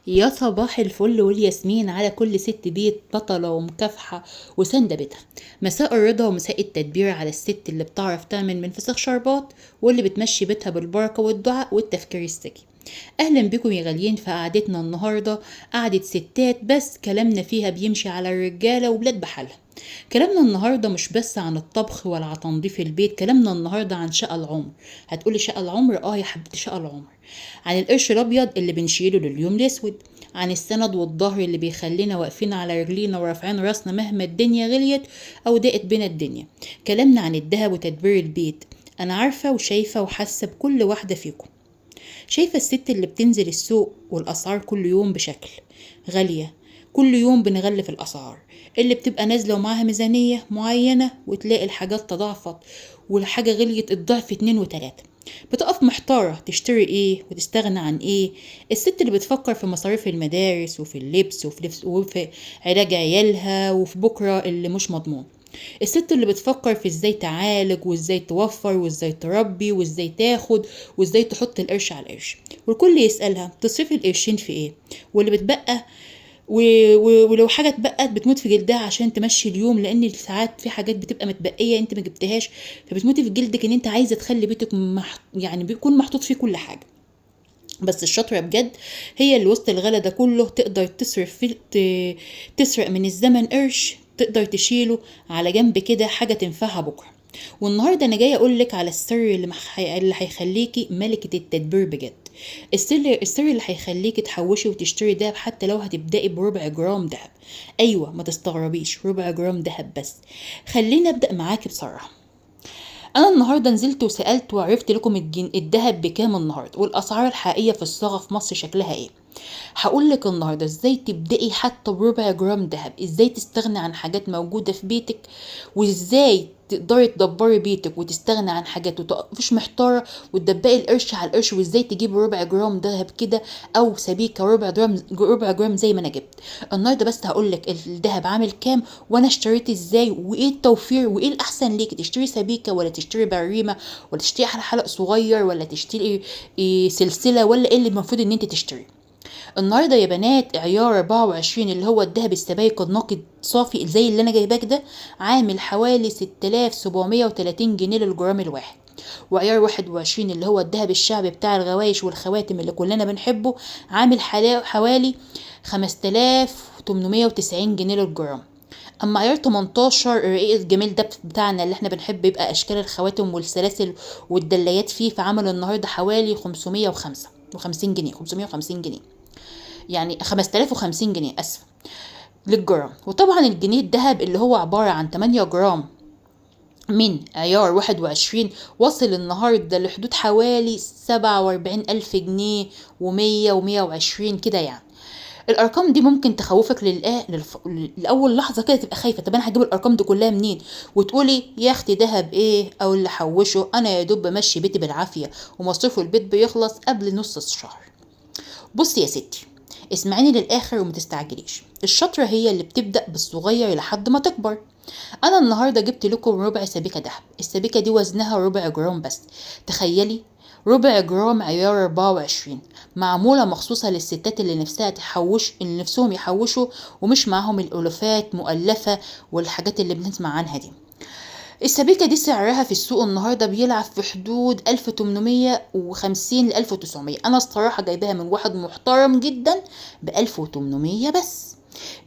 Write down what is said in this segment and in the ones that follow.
يا صباح الفل والياسمين على كل ست بيت بطلة ومكافحة وساندة بيتها. مساء الرضا ومساء التدبير على الست اللي بتعرف تعمل من فسيخ شربات واللي بتمشي بيتها بالبركة والدعاء والتفكير الذكي. اهلا بكم يا غاليين في قعدتنا النهارده، قعدة ستات بس كلامنا فيها بيمشي على الرجالة وبلاد بحالها. كلامنا النهارده مش بس عن الطبخ ولا عن تنظيف البيت، كلامنا النهارده عن شقى العمر. هتقولي شقى العمر؟ اه يا حبيبتي شقى العمر، عن القرش الابيض اللي بنشيله لليوم الاسود، عن السند والظهر اللي بيخلينا واقفين على رجلينا ورافعين راسنا مهما الدنيا غليت او ضاقت بينا الدنيا. كلامنا عن الذهب وتدبير البيت. انا عارفه وشايفه وحاسه بكل واحدة فيكم، شايفه الست اللي بتنزل السوق والاسعار كل يوم بشكل غالية، كل يوم بنغلف الاسعار، اللي بتبقى نازله ومعاها ميزانية معينة وتلاقي الحاجات تضاعفت والحاجة غليت الضعف 2 و3، بتقف محتارة تشتري ايه وتستغنى عن ايه. الست اللي بتفكر في مصاريف المدارس وفي اللبس وفي لبس وفي علاج عيالها وفي بكره اللي مش مضمون. الست اللي بتفكر في ازاي تعالج وازاي توفر وازاي تربي وازاي تاخد وازاي تحط القرش على القرش، والكل يسألها تصرفي القرشين في ايه، واللي بتبقى ولو حاجة اتبقت بتموت في جلدها عشان تمشي اليوم، لان ساعات في حاجات بتبقى متبقيه انت ما جبتهاش فبتموتي في جلدك ان انت عايزه تخلي بيتك يعني بيكون محطوط فيه كل حاجة. بس الشاطره بجد هي اللي وسط الغلا ده كله تقدر تصرف تسرق من الزمن قرش تقدر تشيله على جنب كده، حاجة تنفعها بكره. والنهارده انا جاية اقول لك على السر اللي هيخليكي ملكه التدبير بجد، السر اللي هيخليكي تحوشي وتشتري دهب حتى لو هتبدأي بربع جرام دهب. ايوه ما تستغربيش، ربع جرام دهب بس. خلينا ابدأ معاكي بصراحة. انا النهارده نزلت وسألت وعرفت لكم الدهب بكام النهارده والاسعار الحقيقية في الصاغه في مصر شكلها ايه. هقول لك النهارده ازاي تبدأي حتى بربع جرام دهب، ازاي تستغني عن حاجات موجودة في بيتك، وازاي تقدري تدبري بيتك وتستغني عن حاجات وتقفش محتارة وتدبقي القرش على القرش، وازاي تجيبي ربع جرام دهب كده او سبيكه ربع جرام زي ما انا جبت النهارده. بس هقول لك الدهب عامل كام وانا اشتريت ازاي وايه التوفير وايه الاحسن ليك، تشتري سبيكه ولا تشتري بريمه ولا تشتري حلق صغير ولا تشتري إيه سلسلة ولا ايه اللي المفروض ان انت تشتري. النهارده يا بنات عيار 24 اللي هو الذهب السبائك النقي صافي زي اللي انا جايباه ده عامل حوالي 6730 جنيه للجرام الواحد، وعيار 21 اللي هو الذهب الشعبي بتاع الغوايش والخواتم اللي كلنا بنحبه عامل حوالي 5890 جنيه للجرام. اما عيار 18 الرقيق الجميل ده بتاعنا اللي احنا بنحب يبقى اشكال الخواتم والسلاسل والدلايات فيه، فعمل النهارده حوالي 555 جنيه، 550 جنيه يعني 5050 جنيه اسف للجرام. وطبعا الجنيه الذهب اللي هو عبارة عن 8 جرام من عيار 21 وصل النهارده لحدود حوالي 47000 جنيه و100 و120 كده. يعني الارقام دي ممكن تخوفك لاول لحظة كده تبقى خايفة، طب انا هجيب الارقام دي كلها منين؟ وتقولي يا اختي دهب ايه او اللي حوشه، انا يا دوب بمشي بيتي بالعافية ومصروف البيت بيخلص قبل نص الشهر. بصي يا ستي اسمعيني للاخر وما تستعجليش، الشاطره هي اللي بتبدا بالصغير لحد ما تكبر. انا النهارده جبت لكم ربع سبيكه دهب، السبيكه دي وزنها ربع جرام بس، تخيلي ربع جرام عيار 24، معمولة مخصوصة للستات اللي نفسها تحوش، اللي نفسهم يحوشوا ومش معاهم الالوفات مؤلفه والحاجات اللي بنسمع عنها دي. السبيكه دي سعرها في السوق النهارده بيلعب في حدود 1850 ل 1900، انا الصراحة جايباها من واحد محترم جدا ب 1800 بس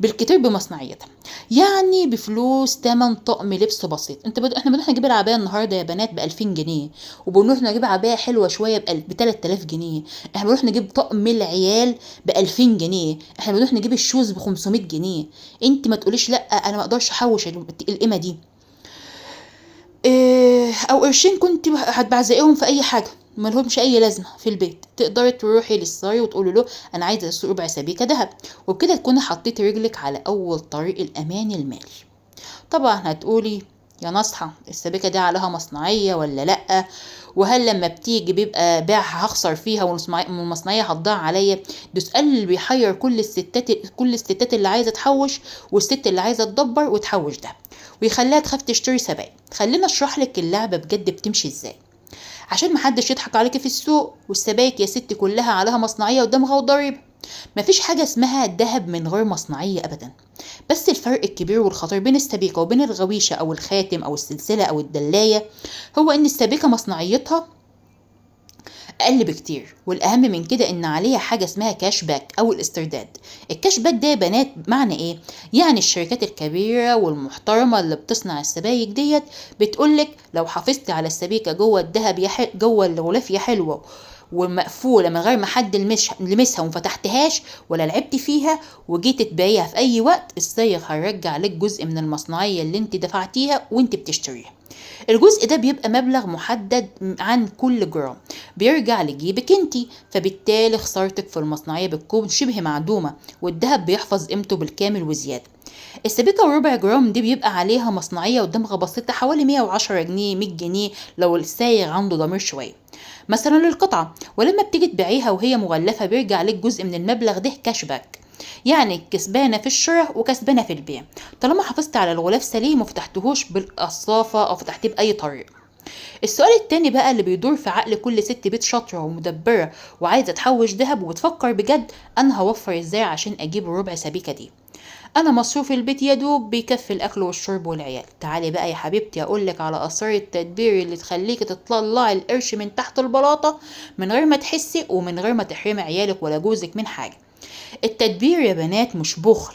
بالكتير بمصنعيتها، يعني بفلوس تمن طقم لبس بسيط. احنا بنروح نجيب العباية النهارده يا بنات ب 2000 جنيه، وبنروح نجيب عباية حلوة شوية ب 3000 جنيه، احنا بنروح نجيب طقم العيال ب 2000 جنيه، احنا بنروح نجيب ال shoes ب 500 جنيه. انت ما تقوليش لا انا ما اقدرش احوش القيمة دي، او قرشين كنت هتبعزقيهم في اي حاجة ملهمش اي لازمه في البيت. تقدري تروحي للصاري وتقولي له انا عايزه ربع سبيكه دهب، وبكده تكوني حطيتي رجلك على اول طريق الامان المالي. طبعا هتقولي يا نصحى السبيكه دي عليها مصنعيه ولا لا، وهل لما بتيجي بيبقى بيعها هخسر فيها والمصنعيه هتضيع عليا؟ ده سؤال اللي بيحير كل الستات اللي عايزه تحوش والست اللي عايزه تدبر وتحوش ده، ويخليها تخاف تشتري سبائك. خلينا اشرح لك اللعبة بجد بتمشي ازاي عشان محدش يضحك عليكي في السوق. والسبائك يا ستي كلها عليها مصنعيه ودمغه وضريبه. مفيش حاجة اسمها ذهب من غير مصنعية أبدا. بس الفرق الكبير والخطير بين السبيكة وبين الغويشة أو الخاتم أو السلسلة أو الدلاية هو إن السبيكة مصنعيتها أقل بكتير، والأهم من كده إن عليها حاجة اسمها cash back أو الاسترداد. ال cash back ده يا بنات معنى إيه؟ يعني الشركات الكبيرة والمحترمة اللي بتصنع السبايك ديت بتقولك لو حافظتي على السبيكة جوه الذهب جوه الغلاف يا حلوة ومقفولة من غير ما حد لمسها ومفتحتهاش ولا لعبتي فيها، وجيت تبيعيها في أي وقت، الصايغ هيرجع لك جزء من المصنعية اللي انت دفعتيها وانت بتشتريها. الجزء ده بيبقى مبلغ محدد عن كل جرام بيرجع لجيبك انتي، فبالتالي خسارتك في المصنعية بتكون شبه معدومة، والذهب بيحفظ قيمته بالكامل وزيادة. السبيكة وربع جرام دي بيبقى عليها مصنعية ودمغة بسيطة حوالي 110 جنيه 100 جنيه لو السايغ عنده ضمير شوية مثلا للقطعة، ولما بتيجي تبيعيها وهي مغلفة بيرجع لك جزء من المبلغ ده cash back. يعني كسبانة في الشراء وكسبانة في البيع طالما حافظت على الغلاف سليم وفتحتهوش بالقصافة أو فتحتيه بأي طريقة. السؤال التاني بقى اللي بيدور في عقل كل ست بيت شاطرة ومدبرة وعايزة تحوش ذهب وبتفكر بجد، أنا هوفر إزاي عشان أجيب الربع سبيكة دي؟ أنا مصروف البيت يدوب بيكفي الأكل والشرب والعيال. تعالي بقى يا حبيبتي أقولك على أسرار التدبير اللي تخليكي تطلعي القرش من تحت البلاطة من غير ما تحسي ومن غير ما تحرمي عيالك ولا جوزك من حاجة. التدبير يا بنات مش بخل،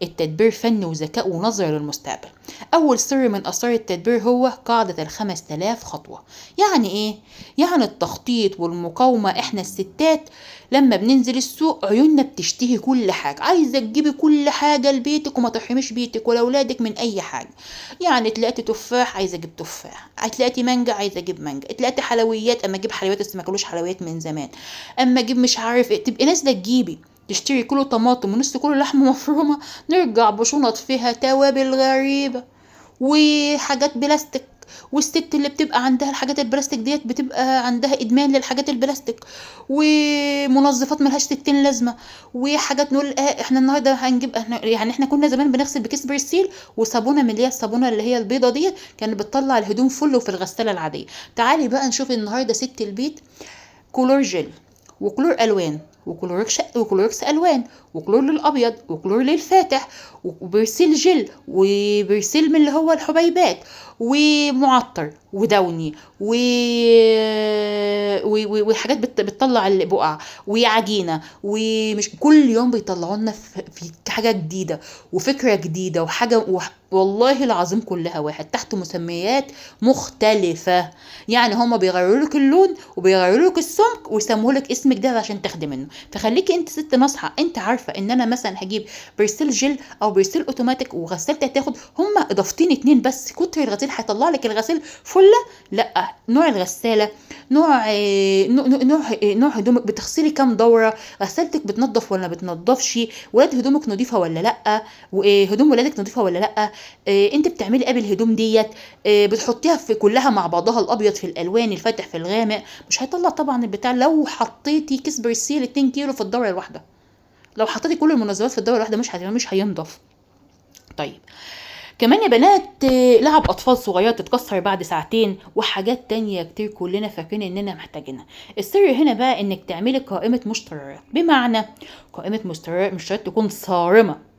التدبير فن وذكاء ونظرة للمستقبل. أول سر من أسرار التدبير هو قاعدة 5000 خطوة. يعني إيه؟ يعني التخطيط والمقاومة. إحنا الستات لما بننزل السوق عيوننا بتشتهي كل حاجة، عايزة تجيبي كل حاجة لبيتك وما تحرميش بيتك ولا أولادك من أي حاجة. يعني تلاقي تفاح عايزة أجيب تفاح، تلاقي مانجا عايزة أجيب مانجا، تلاقي حلويات أما أجيب حلويات بس ما أكلوش حلويات من زمان، أما أجيب مش عارف إيه، تبقي نازلة تجيبي تشتري كله طماطم ونص كله لحمة مفرومة، نرجع بشنط فيها توابل غريبة وحاجات بلاستيك. والست اللي بتبقى عندها الحاجات البلاستيك ديت بتبقى عندها ادمان للحاجات البلاستيك، ومنظفات ملهاش 60 لازمه، وحاجات نقول احنا النهارده هنجيب، احنا يعني احنا كنا زمان بنغسل بكيس برسيل وصابونه من اللي هي الصابونه اللي هي البيضة ديت كانت بتطلع الهدوم فل وفي الغسالة العادية. تعالي بقى نشوف النهارده ست البيت كلور جل وكلور الوان وكلوركس الوان وكلور للابيض وكلور للفاتح وبرسيل جل وبرسيل من اللي هو الحبيبات ومعطر ودوني وحاجات بتطلع البقع وعجينه، ومش كل يوم بيطلعوا لنا في حاجة جديدة وفكره جديدة وحاجه والله العظيم كلها واحد تحت مسميات مختلفة. يعني هما بيغيروا لك اللون وبيغيروا لك السمك ويسموه لك اسمك ده عشان تاخدي منه. فخليكي انت ست ناصحه، انت عارفه ان انا مثلا هجيب برسيل جل او برسيل اوتوماتيك وغسالتي هتاخد هما اضافتين 2 بس، كتر الغسيل هيطلع لك الغسيل فله. لا، نوع الغسالة، نوع نوع نوع هدومك، بتغسلي كام دوره، غسالتك بتنظف ولا ما بتنظفش، ولاد هدومك نظيفة ولا لا، وهدوم ولادك نظيفة ولا لا، انت بتعملي ايه بالهدوم ديت، بتحطيها في كلها مع بعضها، الابيض في الالوان الفاتح في الغامق، مش هيطلع طبعا البتاع. لو حطيتي كيس برسيل 2 كيلو في الدورة الواحدة، لو حطيتي كل المنظفات في الدورة الواحدة مش هينضف. طيب كمان يا بنات لعب اطفال صغيرة تتكسر بعد ساعتين وحاجات تانية كتير كلنا فاكرين اننا محتاجينها. السر هنا بقى انك تعملي قائمة مشتريات، بمعنى قائمة مشتريات تكون صارمة،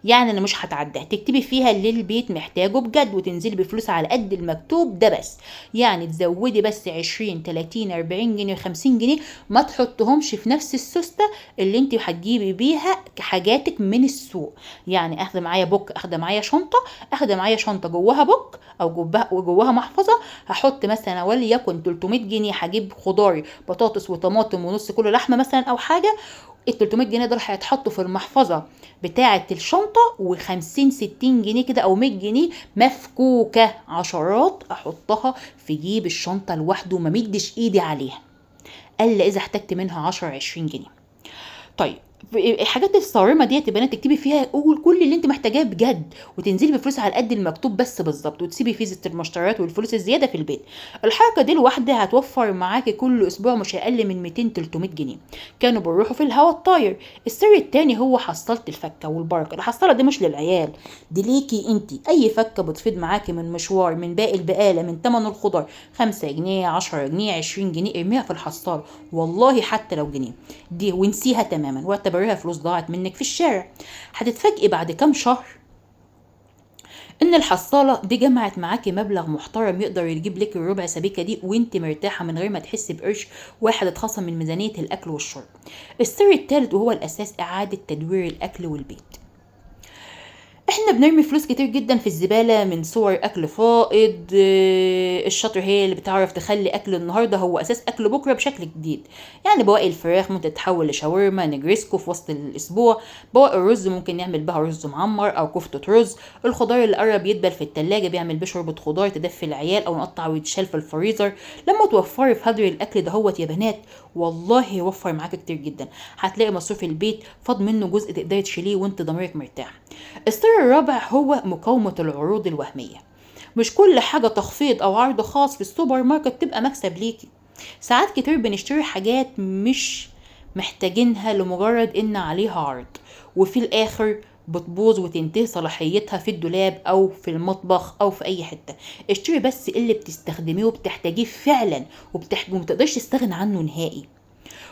يعني انا مش هتعديها، تكتبي فيها اللي البيت محتاجه بجد وتنزلي بفلوس على قد المكتوب ده بس، يعني تزودي بس 20 30 40 جنيه 50 جنيه، ما تحطهمش في نفس السوسته اللي انت هتجيبي بيها حاجاتك من السوق. يعني اخده معايا بوك، اخده معايا شنطه، اخده معايا شنطه جواها بوك او جواها محفظة، هحط مثلا وليكن 300 جنيه هجيب خضاري بطاطس وطماطم ونص كيلو لحمه مثلا او حاجة، ال 300 جنيه دول هيتحطوا في المحفظة بتاعه الشنطة، و50 60 جنيه كده او 100 جنيه مفكوكه عشرات احطها في جيب الشنطة لوحده وما مدش ايدي عليها الا اذا احتجت منها 10 20 جنيه. طيب الحاجات الصارمة ديت يا بنات تكتبي فيها كل اللي انت محتاجاه بجد، وتنزلي بفلوس على قد المكتوب بس بالظبط، وتسيبي فيزة المشتريات والفلوس الزيادة في البيت. الحركة دي لوحدها هتوفر معاكي كل اسبوع مش اقل من 200-300 جنيه كانوا بيروحوا في الهوا الطاير. السر التاني هو حصاله الفكه والبركة. الحصاله دي مش للعيال، دي ليكي انت. اي فكه بتفيض معاكي من مشوار، من باقي البقالة، من تمن الخضر، 5 جنيه 10 جنيه 20 جنيه، ارميها في الحصاله والله حتى لو جنيه دي، وانسيها تماما واعتبريها فلوس ضاعت منك في الشارع. هتتفاجئي بعد كام شهر ان الحصاله دي جمعت معاكي مبلغ محترم يقدر يجيب لك الربع سبيكه دي وانت مرتاحة من غير ما تحسي بقرش واحد اتخصم من ميزانية الاكل والشرب. السر الثالث وهو الاساس، اعاده تدوير الاكل والبيت. احنا بنرمي فلوس كتير جدا في الزبالة من صور اكل فائض. الشاطر هي اللي بتعرف تخلي اكل النهارده هو اساس اكل بكره بشكل جديد. يعني بواقي الفراخ ممكن تتحول لشاورما نجريسكو في وسط الاسبوع، بواقي الرز ممكن نعمل بها رز معمر او كفته رز، الخضار اللي قرب يدبل في التلاجة بيعمل بيه شوربة خضار تدفي العيال او نقطع ويتشال في الفريزر. لما توفري في هدر الاكل دهوت يا بنات والله يوفر معاك كتير جدا، هتلاقي مصروف البيت فاض منه جزء تقدري تشيليه وانت ضميرك مرتاح. السر الرابع هو مقاومة العروض الوهمية. مش كل حاجة تخفيض أو عرض خاص في السوبر ماركت تبقى مكسب ليكي. ساعات كتير بنشتري حاجات مش محتاجينها لمجرد إن عليها عرض، وفي الآخر بتبوظ وتنتهي صلاحيتها في الدولاب أو في المطبخ أو في أي حتة. اشتري بس اللي بتستخدميه وبتحتاجيه فعلا ومتقدرش تستغنى عنه نهائي.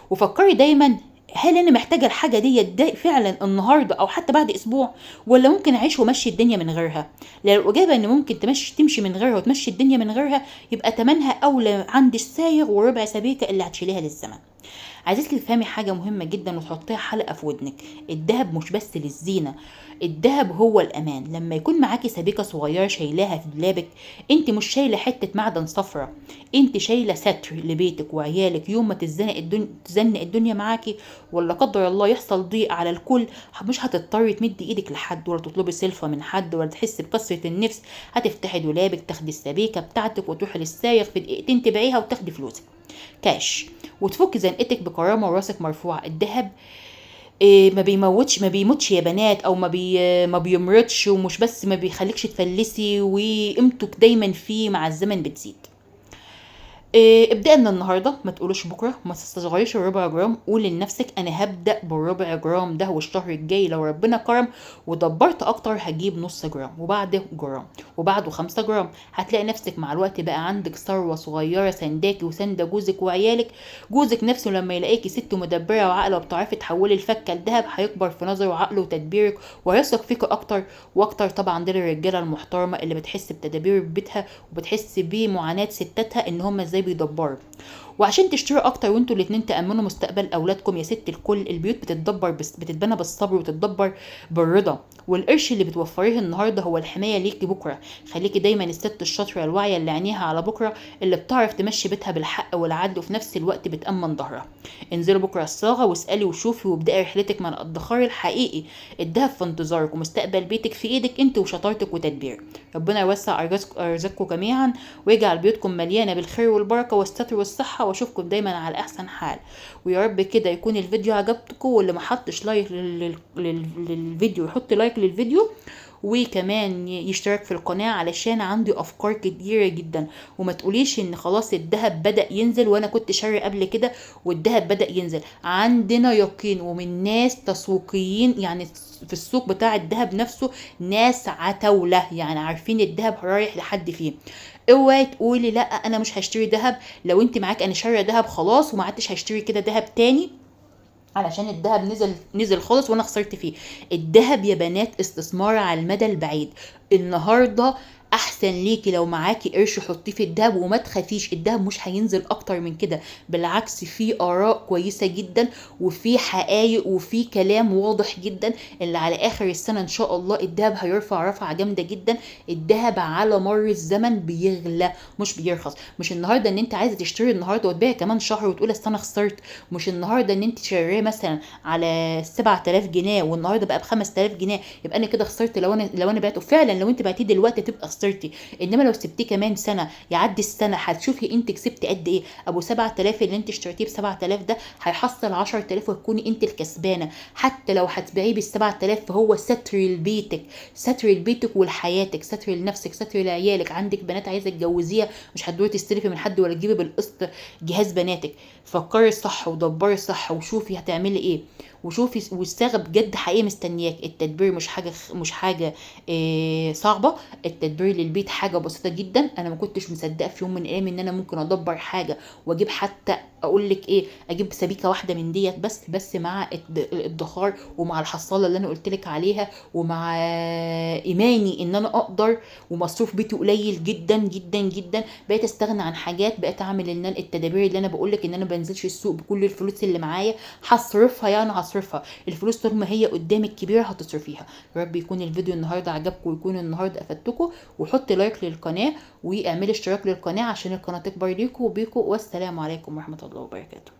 وفكري دايما، هل انا محتاجه الحاجة دي فعلا النهارده او حتى بعد اسبوع، ولا ممكن اعيش وامشي الدنيا من غيرها؟ لو الاجابة ان ممكن تمشي من غيرها وتمشي الدنيا من غيرها، يبقى تمنها اولى عند السايغ وربع سبيكه اللي هتشيليها للزمن. عايزاك تفهمي حاجة مهمة جدا وتحطيها حلقة في ودنك، الذهب مش بس للزينة، الذهب هو الامان. لما يكون معاكي سبيكه صغيرة شايلاها في دولابك، انت مش شايله حتة معدن صفرة، انت شايله ستر لبيتك وعيالك. يوم ما تزنق الدنيا معاكي ولا قدر الله يحصل ضيق على الكل، مش هتضطري تمدي ايدك لحد ولا تطلبي سلفه من حد ولا تحسي بكسره النفس. هتفتحي دولابك، تاخدي السبيكه بتاعتك وتروحي للسايغ في دقيقتين تبيعيها وتاخدي فلوسك كاش وتفك زنقتك بكرامة وراسك مرفوعة. الذهب ما بيموتش، ما بيموتش يا بنات، او ما بيمرضش، ومش بس ما بيخليكش تفلسي، وقيمتك دايما فيه مع الزمن بتزيد. ابدأ من النهارده، ما تقولوش بكره، ما تستصغريش الربع جرام. قولي لنفسك انا هبدأ بالربع جرام ده، والشهر الجاي لو ربنا كرم ودبرت اكتر هجيب نص جرام، وبعده جرام، وبعده 5 جرام. هتلاقي نفسك مع الوقت بقى عندك ثروة صغيرة سنداكي وسند جوزك وعيالك. جوزك نفسه لما يلاقيكي ست مدبره وعاقله وبتعرفي تحولي الفكه لذهب هيكبر في نظره وعقله وتدبيرك، وهيثق فيكي اكتر واكتر. طبعا دي الرجالة المحترمة اللي بتحس بتدابير بيتها وبتحس بمعاناة ستاتها ان هم ازاي بيدبروا. وعشان تشتروا اكتر وانتوا الاتنين تامنوا مستقبل اولادكم يا ست الكل. البيوت بتتدبر بتتبنى بالصبر وتتدبر بالرضا، والقرش اللي بتوفريه النهارده هو الحماية ليكي بكره. خليكي دايما الست الشاطره الواعية اللي عينيها على بكره، اللي بتعرف تمشي بيتها بالحق والعدل وفي نفس الوقت بتامن ظهرها. انزلوا بكره الصاغه واسالي وشوفي وابداي رحلتك مع الادخار الحقيقي. الدهب في انتظارك ومستقبل بيتك في ايدك انت وشطارتك وتدبيرك. ربنا يوسع ارزاقكم جميعا ويجعل بيوتكم مليانة بالخير والبركة والستر والصحة، واشوفكم دايما على احسن حال. ويا رب كده يكون الفيديو عجبتكم، واللي ما حطش like للفيديو يحط like للفيديو، وكمان يشترك في القناة علشان عندي افكار كتيرة جدا. وما تقوليش ان خلاص الذهب بدأ ينزل وانا كنت شاري قبل كده والذهب بدأ ينزل. عندنا يقين ومن ناس تسويقيين يعني في السوق بتاع الذهب نفسه، ناس عتاولة يعني عارفين الذهب رايح لحد فين. اوعي تقولي لا انا مش هشتري ذهب، لو انت معاك انا شاريه ذهب خلاص وما عدتش هشتري كده ذهب تاني علشان الذهب نزل خالص وانا خسرت فيه. الذهب يا بنات استثمار على المدى البعيد. النهارده احسن ليكي لو معاكي قرش حطيه في الذهب وما تخافيش، الذهب مش هينزل اكتر من كده، بالعكس في اراء كويسة جدا وفي حقائق وفي كلام واضح جدا اللي على اخر السنة ان شاء الله الذهب هيرفع رفعه جامدة جدا. الذهب على مر الزمن بيغلى مش بيرخص. مش النهارده ان انت عايزه تشتري النهارده وتبيع كمان شهر وتقول اصل انا خسرت. مش النهارده ان انت شاريه مثلا على 7000 جنيه والنهارده بقى ب 5000 جنيه يبقى انا كده خسرت. لو انا بعته فعلا، لو انت بعتيه دلوقتي تبقى خسرت. خسرتي. انما لو سبتيه كمان سنة يعدي السنة هتشوفي انت كسبتي قد ايه. ابو 7000 اللي انت اشتريتيه ب 7000 ده هيحصل 10000 وتكوني انت الكسبانه. حتى لو هتبيعيه بال 7000 فهو ستر لبيتك، ستر لبيتك ولحياتك، ستر لنفسك، ستر لعيالك. عندك بنات عايزه تجوزيها، مش هتدوري تستلفي من حد ولا تجيبي بالقسط جهاز بناتك. فكري صح ودبري صح وشوفي هتعملي ايه، وشوفي والصاغه بجد حقيقي مستنياك. التدبير مش حاجة صعبة، التدبير للبيت حاجة بسيطة جدا. انا ما كنتش مصدقه في يوم من الايام ان انا ممكن ادبر حاجة واجيب، حتى اقول لك ايه، اجيب سبيكه واحدة من ديت بس مع الادخار ومع الحصاله اللي انا قلت لك عليها، ومع ايماني ان انا اقدر، ومصروف بيتي قليل جدا جدا جدا. بقيت استغنى عن حاجات، بقيت اعمل ان التدابير اللي انا بقول لك ان انا ما بنزلش السوق بكل الفلوس اللي معايا، هصرفها يعني هصرفها. الفلوس طول ما هي قدامك كبيرة هتصرفيها. يا رب يكون الفيديو النهارده عجبكم ويكون النهارده افدتكم، وحطي لايك للقناة واعملي اشتراك للقناة عشان القناة تكبر ليكم وبيكم. والسلام عليكم ورحمة الله وبركاته.